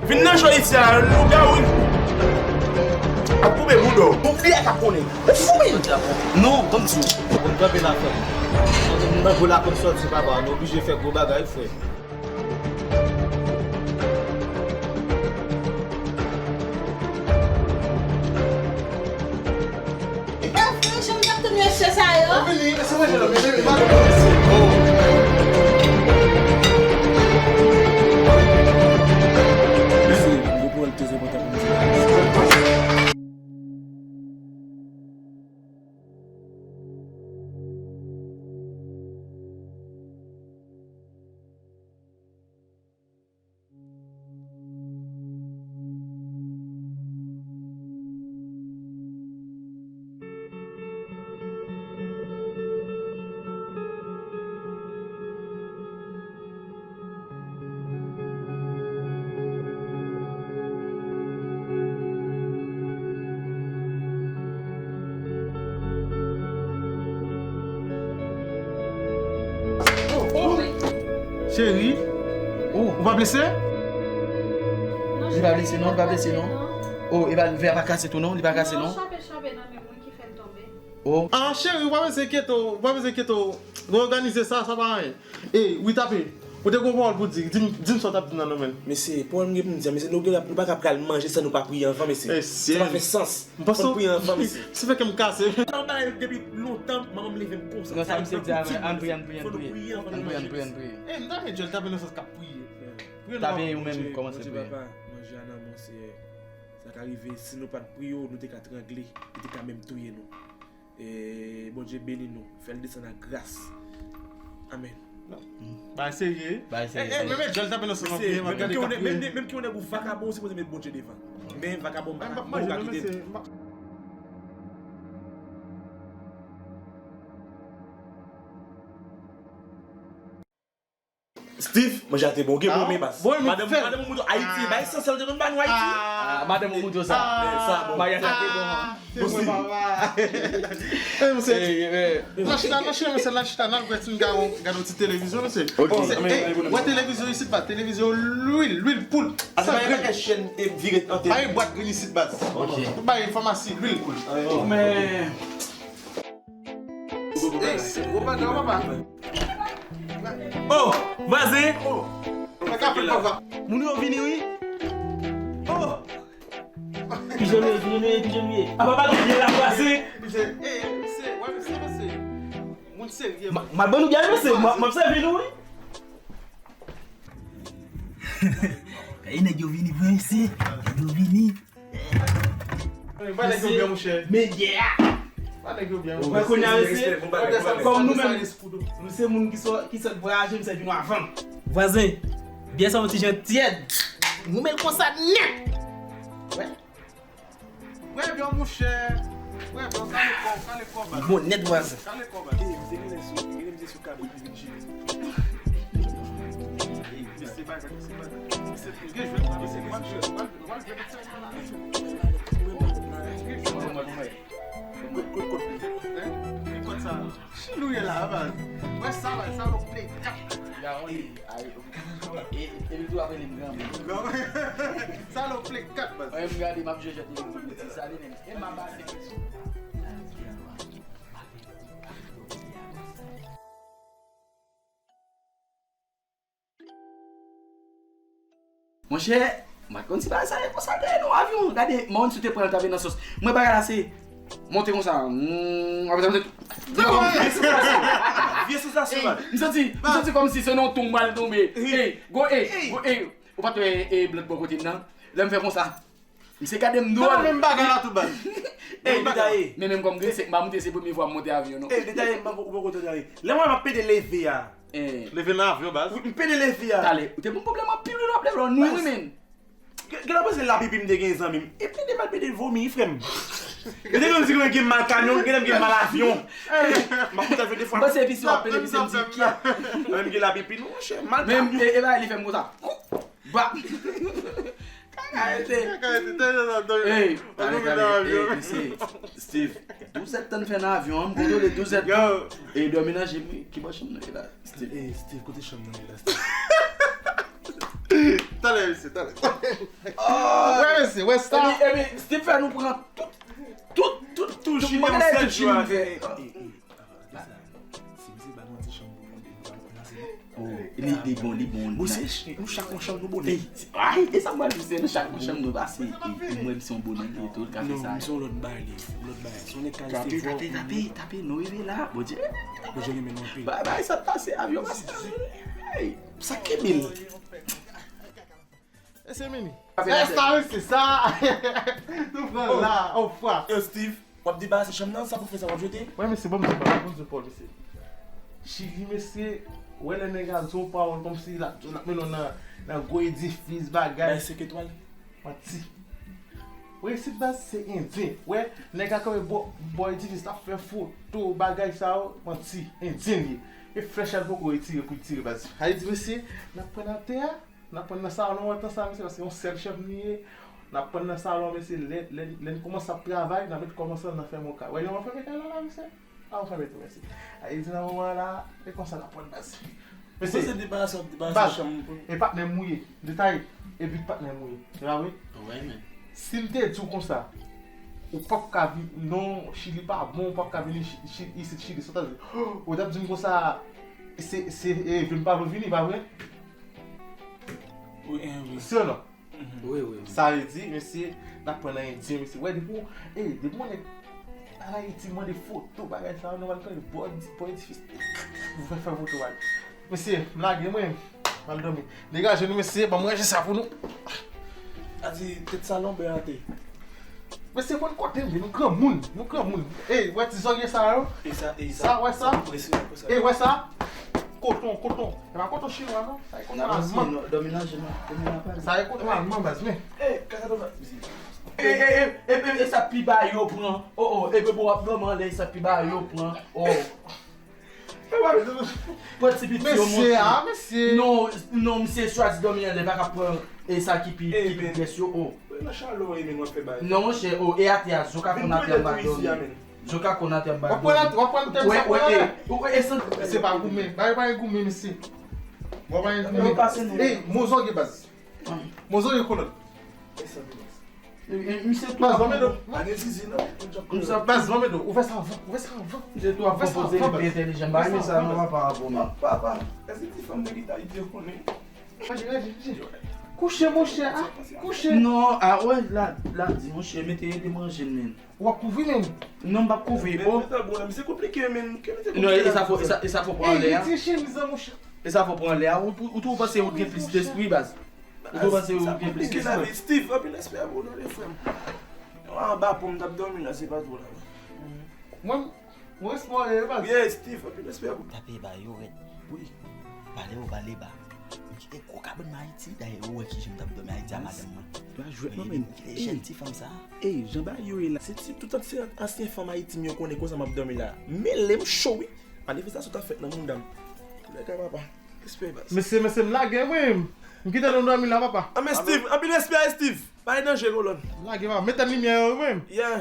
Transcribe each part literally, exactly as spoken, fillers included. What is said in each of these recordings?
Vin nan cho isi a, lougawou ap koupe bouda w. Bon, li a k ap konnen. Ou fou, wi. Non, ban m di w. Bon, kanpe la, frè. M nan gwo lakòt sòti, papa. Nou oblije fè gwo bagay, frè. Gade frè, jan m t ap tann mesye sa yo. Vini, mesye manje la, vini, vini, vini. Mesye, m gen pawòl trè enpòtan pou m di la. Cheri, ou pa blese? Li pa blese non, li pa blese non. Oh, e pa, vè a pa kase tou non, li pa kase non. Chape, chape nan men mwen ki fè l tonbe. Oh. Ah, cheri, ou pa bezwen enkyete w, ou pa bezwen enkyete w. Nou òganize sa, sa pa anyen. E, wi, tape. Ou te gon pawòl pou di, di m, di m sa w t ap di nan non, men. Mesye, pawòl m gen pou m di a, mesye, nou gen, nou pa ka pral manje san nou pa priye anvan, mesye. Sa pa fè sans. Fò n priye anvan, mesye. Sa fè kè m kase. Nan bagay depi lontan, manman m leve m konsa. Non, sa misye di a vre. Ann priye, ann priye, ann priye. Ann priye, ann priye, ann priye. E, m ta renmen Djòl tape nan sans k ap priye. Tape ou menm kòmanse priye. Bondye papa, manje a nan men w, Seyè. Sa ka rive, si nou pa t priye w, nou te ka trangle, li te ka menm touye nou. E Bondye beni nou, fè l desann ak gras. Amèn. Bagay serye. Bagay serye. E, e, men, men, Djòl tape nan sans anpil, men, gade k ap priye. Menm ki yon nèg ou vakabon, ou sipoze met Bondye devan. Men vakabon m pa ka kite l. Steve, manje a te bon, gen bon men baz. Madanm, madanm ou mouto Ayiti, bay esansyèl te konn ba nou Ayiti. Ah, madanm ou mouto sa. Maryaj la te bon. Bon, Steve. N ap chita, n ap chita, mesye, n ap chita, n ap gade ti gawon, gade yon ti televizyon, mesye. Wè televizyon isit, pa televizyon lwil, lwil poul. Sa grenn. Pa gen bwat grenn isit, baz. Bay famasi, lwil poul. Men. Ey, se gwo bagay, papa. Oh, vwazen. Oh, mwen ka fè papa. Moun yo vini, wi. Oh. Kijan nou ye, kijan nou ye, kijan nou ye? A, papa, nou byen la, vwazen. Misye, ey, misye, wè, misye, misye. Moun serye. M ap ban nou byen, mesye. M ap sèvi nou, wi. Ey, nèg yo vini vre, mesye. Nèg yo vini. Ba nèg yo byen, monchè. Men, yeah. Ba nèg yo byen. Ou wè kounye a, mesye, kòm nou menm, nou se moun ki sò-, ki sot vwayaje, m sèvi nou avan. Vwazen, byè sa yon ti jan tyèd. Nou met l konsa nèt. Wè. Wè byen, monchè. Wè byen, kale kò, kale kò, baz. Bon nèt, vwazen. Kale kò, baz. Ey, m te genlè sou, m te genlè m te sou kabrit. Chinouye la, baz. Wè sa, baz. Sa lo play kat. Sa lo play kat, baz. Mwen, m gade, m ap jwe jwèt li, m di sa li menm. E m ap pase. Monchè, m pa t konn si bagay sa ye konsa dèyè nan yon avyon. Gade, m pa konn si w te pran l tape nan sòs. Mwen bagay la se monte konsa. Mm, apre sa, monte. Vye sansasyon. Vye sansasyon, man. M santi, m santi kòmsi se nan yon tonm m pral tonbe. Ey, go, ey, go, ey. Ou pa t wè, e, blòt bò kote m nan? Lè m fè konsa. Misye gade m dwòl. Nan menm bagay la tou, baz. Ey, li ta ye. Men menm kòm grenn sèk m pa moute, se premye fwa m monte avyon, non. Ey, li ta ye, m pa, ou poko tande anyen. Lè mwen ap pede leve a. Leve nan avyon, baz. Wi, m pede leve a. Talè, ou te ban m pwoblèm anpil, wi, nan ap leve a, nou, wi, men. Gen, gen lè m panse lapipi m te gen zanmi m. E pede m al pede vomi, frè m. Yo te konn di mwen gen mal kamyon, gen lè m gen mal avyon. M ap koute avyon de fwa. M panse epi si w ap pede, epi se m di, kè. Mwen m gen lapipi, non, monchè, mal kamyon. Men, e, e bagay li fè m konsa. Ba. Kaka rete. Kaka rete, tèlè nan dòmi. Ey, talè, talè, ey, mesye, Steve, douz èdtan n fè nan avyon an, m kontwole douz èdtan. Yo. E dòmi nan je m, wi, ki bò chanm nan ye la, Steve? Ey, Steve, kote chanm nan ye la, Steve? Talè, mesye, talè. Wè, mesye, wè sa. Epi, epi, Steve fè nou pran tout, tout, tout, tout, tout bagay, tout chili nou fè. Si misye ba nou yon ti chanm pou nou de, nou pa nan se. Oh, li, li bon, li bon. Bon, se ch-, nou chak yon chanm nou bonè. Ay, e sa m pral di, se nou chak yon chanm nou pase. E, e mwen, m se yon bonè, li tou, l ka fè sa. Non, m se yon lòt bagay, li, yon lòt bagay. Se yon nèg kalite. Tape, tape, tape, tape, nou rive la, Bondye. Bondye renmen nou anpil. Bay, bay, sa t pase, avyon pase. Hey. Sa kenbe l. E se mini. E sa, mesye, sa. Nou pran la, on fwa. Yo, Steve, w ap debarase chanm nan, sa pou fè sa w ap jete? Wè, mesye, ban m di w, ban m di w, Paul, mesye. Chili, mesye, wè lè nèg a di w pawòl kòmsi l ap, l ap mennen w nan, nan gwo edifis, bagay. Bay senk etwal. Manti. Wè, isit, baz, se endyen. Wè, nèg a kanpe bò, bò edifis, l ap fè foto, bagay sa yo, manti. Endyen li ye. E flèch a l poko retire pou l tire, baz. Sa vle di, mesye, n ap pran atè a. N ap pran nan salon an tan sa, mesye, paske yon sèl chèf nou ye. N ap pran nan salon, mesye, lè, lè, lè n kòmanse ap travay, n ap met kòb ansanm, n ap fèmen kay. Wè, jan w ap fèmen kay la, la, mesye? A, w fèmen tou, mesye. A, e di nan moman an la, e konsa n ap pran baz. Mesye, baz, e patnè m ou ye, detaye, epi patnè m ou ye. Se pa vre? Si m te di w konsa, ou p ap ka vin, non, Chili pa bon, ou p ap ka vini Chi-, Chi-, isit Chili, sa w ta di, ou t ap di m konsa, se, se, e, vin pa vle vini, pa vre? Wi, en, wi. Si ou non? Wi, wi, wi. Sa vle di, mesye, n ap pran nan endyen, mesye. Wè, depi w, e, depi w nèg al Ayiti, mande foto, bagay sa yo, nou pral kanpe bò, bò edifis. Nou fè, fè foto, bagay. Mesye, m lage, mwen, m al dòmi. Degaje nou, mesye, ban m ranje sa pou nou. A di, tèt sa lonbè atè. Mesye, konn kote m ye, nou granmoun, nou granmoun. Ey, wè ti zòrye sa yo? E sa, e sa. Sa, wè sa? Ey, wè sa? Koton, koton. E pa koton chinwa, non. Sa e koton alman. Dòmi nan je nou. Dòmi nan pale. Sa e koton alman, baz, men. Ey, kaka dòmi. E, e, e, e, e, e sa pi ba yo pran. Oh, oh, e bebe w ap dòmi anlè, e sa pi ba yo pran. Oh. Pran ti piti yo monte. Mesye a, mesye. Non, non, misye chwazi dòmi anlè, pa ka pran e sa ki pi, ki pi grès yo, oh. Nan chalè w, e men w ap fè bagay. Non, monchè, oh, e atè a, zo ka konn atè a m pa dòmi. Zo ka konn atè a m pa dòmi. W ap pran atè, w ap pran tèm sa, w ap pran atè. Ou, e san. Se pa goumen. Bagay pa gen goumen, mesye. W ap pa gen goumen. Ey, mozò gen baz. Mozò gen kolòn. E sa, baz. E, e, misye tou. Baz, ban m ede w. Pa gen zizi, non. Misye ap baz, ban m ede w. Ou fè sa anvan, ou fè sa anvan. Misye tou ap pwopoze li pi entèlijan. Bay misye sa non, papa, bon. Papa, èske ti fanm nan ki t Ayiti yo konnen? Manje, manje, manje. Kouche, monchè, a, kouche. Non, a, wè, la, la, di, monchè, mete, mete manje, men. W ap kouvri, men. Non, m p ap kouvri, oh. Mete tabou la, misye konplike, men. Non, e sa fò, e sa, e sa fò pran anlè a. Ey, retire chemiz lan, monchè. E sa fò pran anlè a. Ou, ou, ou tou panse ou gen plis despri, baz. Ou tou panse ou gen plis ki sa? Steve, anpil respè pou nou, le frè m. Anba pon m t ap dòmi la, se pa twò la. Mwen, mwen respè w, baz. Yeah, Steve, anpil respè pou. Tape ba yo rèd. Wi. Pale yo, pale ba. M kite gwo kabann nan Ayiti, dayè ou wè kijan m t ap dòmi Ayiti a madanm mwen. Pa jwèt non, men. Jèn ti fanm sa. Ey, jan ba yo ye la. Se ti tout ansyen, ansyen fanm Ayiti m yo konnen konsa m ap dòmi la. Mele m cho, wi. Manifestasyon t ap fèt nan mouda m. Lè kay papa. Respè, baz. Mesye, mesye, m lage, wi. M kite nou dòmi la, papa. Ah, men Steve, anpil respè, Steve. Pa gen danje, kolòn. M lage, papa. Met an limyè yo, wi. Yeah.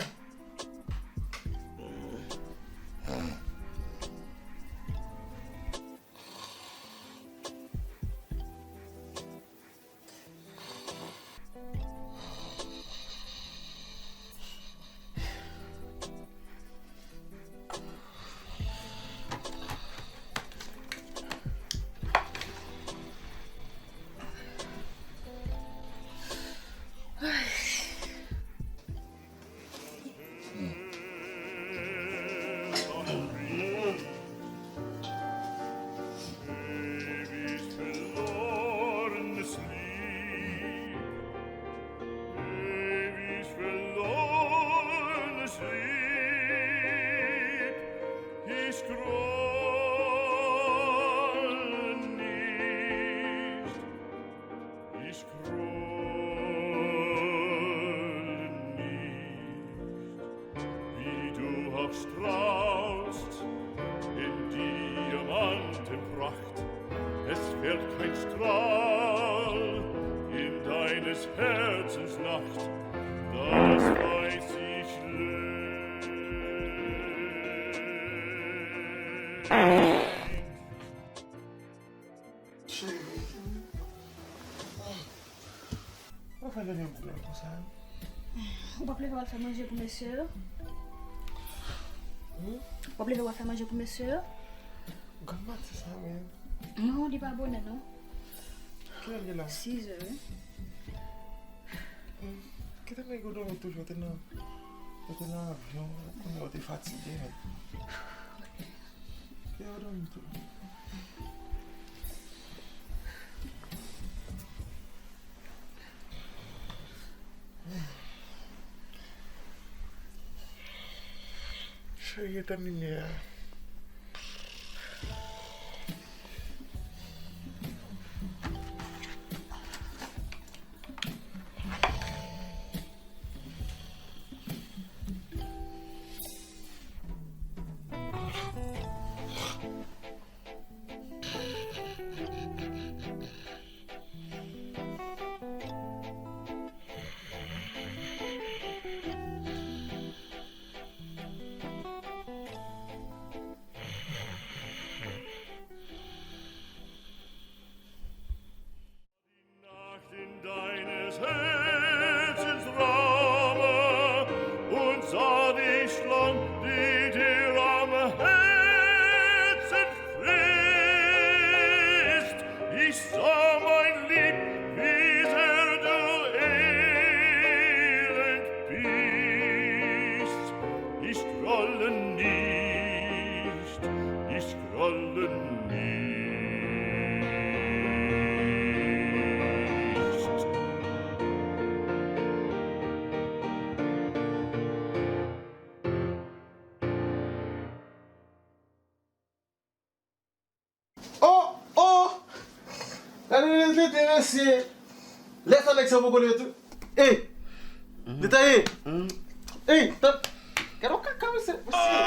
Ewig verlorenes Lied, ich grolle nicht. Ich grolle nicht, wie du auch strahlst in Diamantenpracht. Es fehlt kein Strahl in deines Herzens Nacht, das weiß ich längst. Leve boug la konsa. Ou p ap leve w al fè manje pou mesye yo? Hmm? Ou p ap leve w al fè manje pou mesye yo? Grann maten sa menm. Non, li pa bonè non. Kilè l ye la? Sizè wi. Hmm. Kite nèg yo dòmi toujou, yo te nan, yo te nan avyon, kounye a yo te fatige menm. Kite yo dòmi toujou. Cheri, etenn limyè a. Nacht in deines Herzens Raum und sah die Schlange, die dir am Herzen frisst. Ich sah, mein Lieb, wie sehr du elend bist. Ich grolle nicht, ich grolle nicht. Oh, oh! Gade lete mesye. Lè sa nèg sa poko leve tou. Ey! Detaye! Ey! Gade yon kaka mesye. Mesye!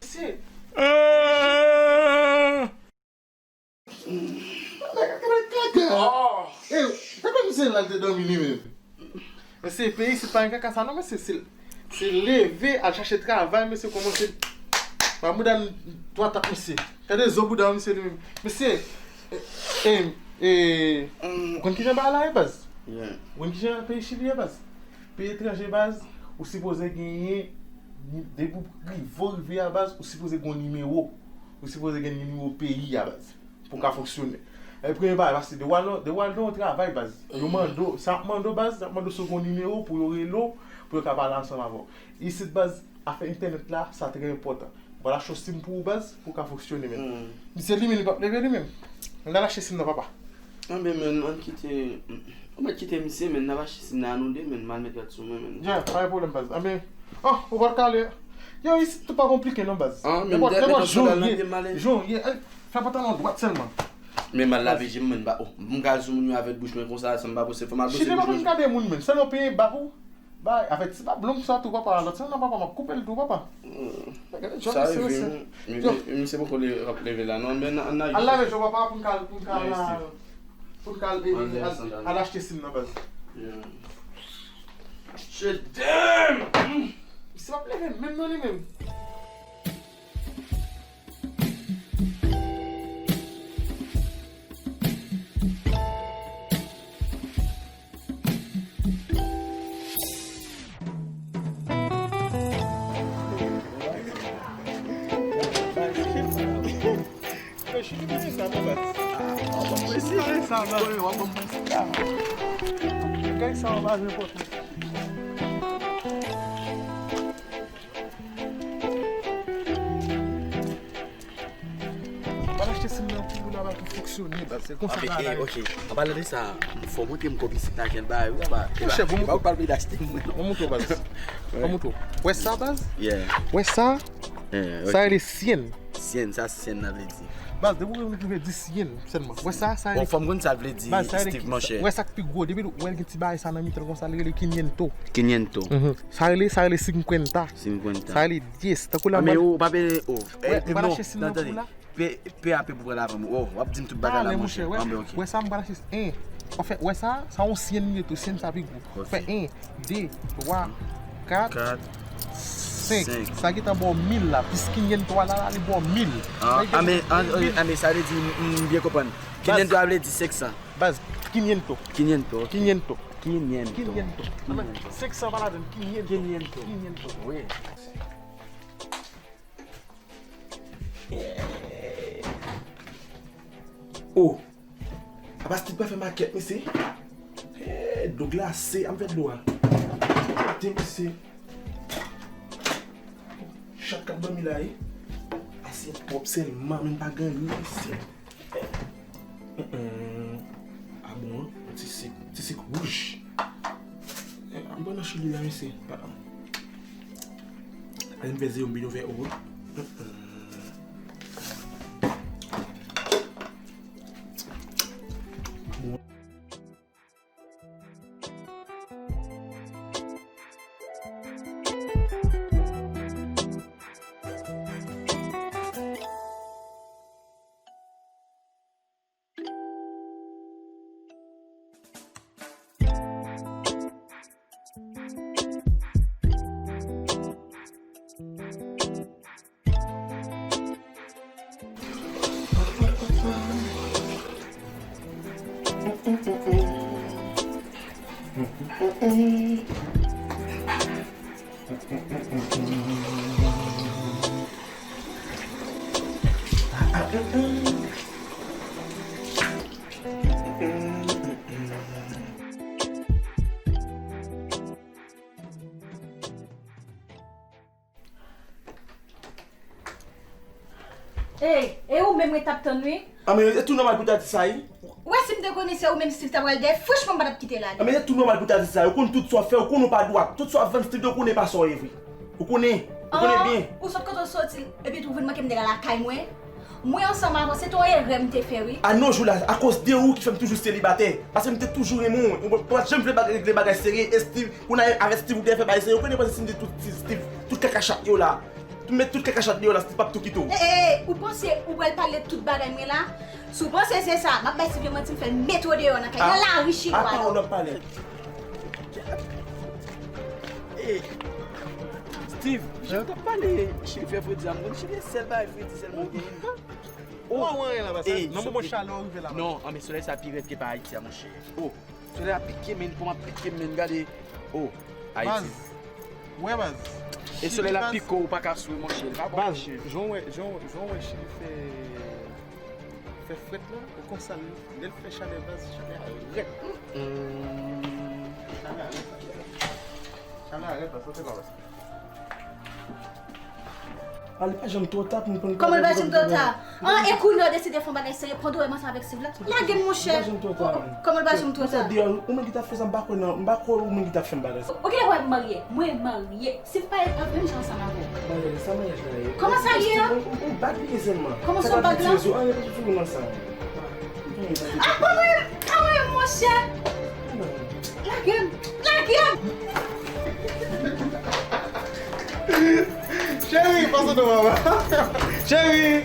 Mesye! Gade kaka! Ey! Gade misye la l te dòmi li menm. Mesye, peyi isit pa gen kaka sa non mesye. Se, se leve al chache travay mesye, kòmanse ba bouda n twa tap mesye. Gade zo bouda misye li menm. Mesye, e, e, e, ou konn kijan bagay la ye baz? Ou konn kijan peyi Chili ye baz? Peyi etranje baz, ou sipoze genyen, depi w rive, w rive a baz, ou sipoze gen yon nimewo. Ou sipoze gen nimewo peyi a baz. Pou w ka fonksyone. E premye bagay, paske depi w al nan, depi w al nan yon travay baz, yo mande w, sa ap mande w baz, sa ap mande w si w gen yon nimewo pou yo rele w, pou yo ka pale ansanm avè w. Isit baz, afè entènèt la, sa trè enpòtan. Mwen pral achte yon sim pou ou baz, pou w ka fonksyone menm. Misye li menm, li p ap leve li menm. Mwen pral achte sim nan papa. Anben menm, ann kite, ou mèt kite misye menm, n ap achte sim nan a nou de menm, m al met rad sou mwen menm. Yeah, pa gen pwoblèm baz. Anben, oh, ou pral kale. Yo, isit tou pa konplike non baz. Nenpòt, nenpòt jan w ye, jan w ye, fè pantalon dwat sèlman. Men m al lave je m, mwen m pa, oh, m ka al sou moun yo avèk bouch mwen konsa, sa m pa posib, fò m al bwose bouch mwen. Chili pa konn gade moun menm, sèlman peye bak ou, bay, avèti bab long sa tou papa, lòt sèl nan papa, m ap koupe l tou papa. Sa rive, misye poko leve la non, men n a, n a al lave je w papa pou n ka al, pou n ka al, pou n ka al, al achte sim nan baz. Shit damn! Misye p ap leve menm non li menm. Mwen achte sim nan pou la pou fonksyone baz. Se konsa bagay la ye. Ok. An palan de sa, fò w montre m kòb isit la jan l bay wi papa. Monchè, bon, e pa ou k pral peye achte mwen non. Mwen montre w baz. Mwen montre w. Wè sa baz? Wè sa? Sa rele syen. Syen, sa syen nan vle di. Baz, depi w rive di syen sèlman. Wè sa, sa rele. Bon, fò m konn sa l vle di, Steve monchè. Wè sa k pi gwo, depi w wè l gen ti bagay sa nan mitan l konsa, l rele kinyento. Kinyento. Sa rele, sa rele sinkwenta. Sinkwenta. Sa rele dyes. Tankou la, men ou pa peye, oh. Wè, ou pa achte sim nan pou la. P A P pou pran lavan mwen. Oh, w ap di m tout bagay la monchè. Anben, ok. Wè sa, m pral achte en. Anfen, wè sa, sa yon syen li ye tou, syen sa pi gwo. Fè en, de, twa, kat, senk. Sa gentan ba w mil la, plis kinyento a la, la, li ba w mil. Anben, sa vle di, m byen konprann. Kinyento a vle di senk san. Baz, Quinientos. Quinientos. Quinientos. Quinientos. Quinientos. Senk san pa ladann, quinientos. Quinientos. Quinientos. Wi. Oh. Apa Steve pa fè makèt, mesye? Eh, dlo glase, a m fè dlo a. Kote, mesye? Chat k ap dòmi la, wi. Asyèt pwòp sèlman, men pa gen anyen, mesye. Mm, mm. Ah bon, ti sik, ti sik wouj. Eh, m pran nan chili la, mesye. Pa, ale m fè zewo, m vin fè o. Mm, mm. Ey, e ou menm mwen t ap tann wi. Anben, e tou nòmal pou w ta di sa, wi. Ou wè si m te konnen se ou menm Steve ta pral dèyè, franchman m pa t ap kite l ale. Anben, e tou nòmal pou w ta di sa, wi. Ou konn tout sa w ap fè, ou konn ou pa dwat. Tout sa w ap vann Steve, ou konnen pa sa w ye vre. Ou konnen, ou konnen byen. Ou sot kote w soti, epi tou vin manke m dega lakay mwen. Mwen ansanm avè w, se te yon erè m te fè, wi. A no jou la, akoz de ou ki fè m toujou selibatè. Paske m te toujou renmen w. Ou pa t janm vle bagay, regle bagay serye. E Steve, kounye a avè Steve ou te fè bagay serye. Ou konnen panse si m te tout Steve, tout kaka chat yo la. Tou met tout kaka chat deyò la, Steve p ap tou kite w. Ey, ey, ey, ou panse ou pral pale tout bagay mwen la? Si w panse se sa, m ap bay Steve yon manti, m fè l mete w deyò nan kay, nan lari chili w ale. Apa w ap pale? Ey, Steve, jan w t ap pale chili fè fredi a, m konn chili se sèl bagay fredi sèlman genyen. Oh, ou anyen la, pase nan moman chalè w rive la. Non, anben solèy sa pi rèd ke pa Ayiti a, monchè. Oh, solèy la pike, men, kòman pike, men, gade. Oh, Ayiti. Baz, wè, baz. E solèy la pike w, ou pa ka swe, monchè. Li pa bon, monchè. Baz, jan w wè, jan w, jan w wè chili fè, fè frèt la, ou konsa, lè l fè chalè, baz, chalè a rèd. Chalè a rèd, baz. Chalè a rèd, baz, sa se pa baz. Ale, pa janm twò ta pou m konn. Kòman l pa janm twò ta? An, e kounye a w deside fè yon bagay serye, pandan w wè m ansanm avèk Steve la? Lage m, monchè. Pa janm twò ta. Kòman l pa janm twò ta? Ou menm ki t ap fè sa, m pa kwè nan, m pa kwè ou menm ki t ap fè m bagay sa. Ou genlè wè m marye? Mwen marye. Steve pa menm jan ansanm avè w. Maryaj, sa maryaj la ye? Kòman sa ye a? Yon bag li ye sèlman. Kòman se yon bag la? Anyen pa sou nan sa. Ah, pa mwen, pa mwen, monchè. Lage m, lage m. Cheri, pase non, mama. Cheri.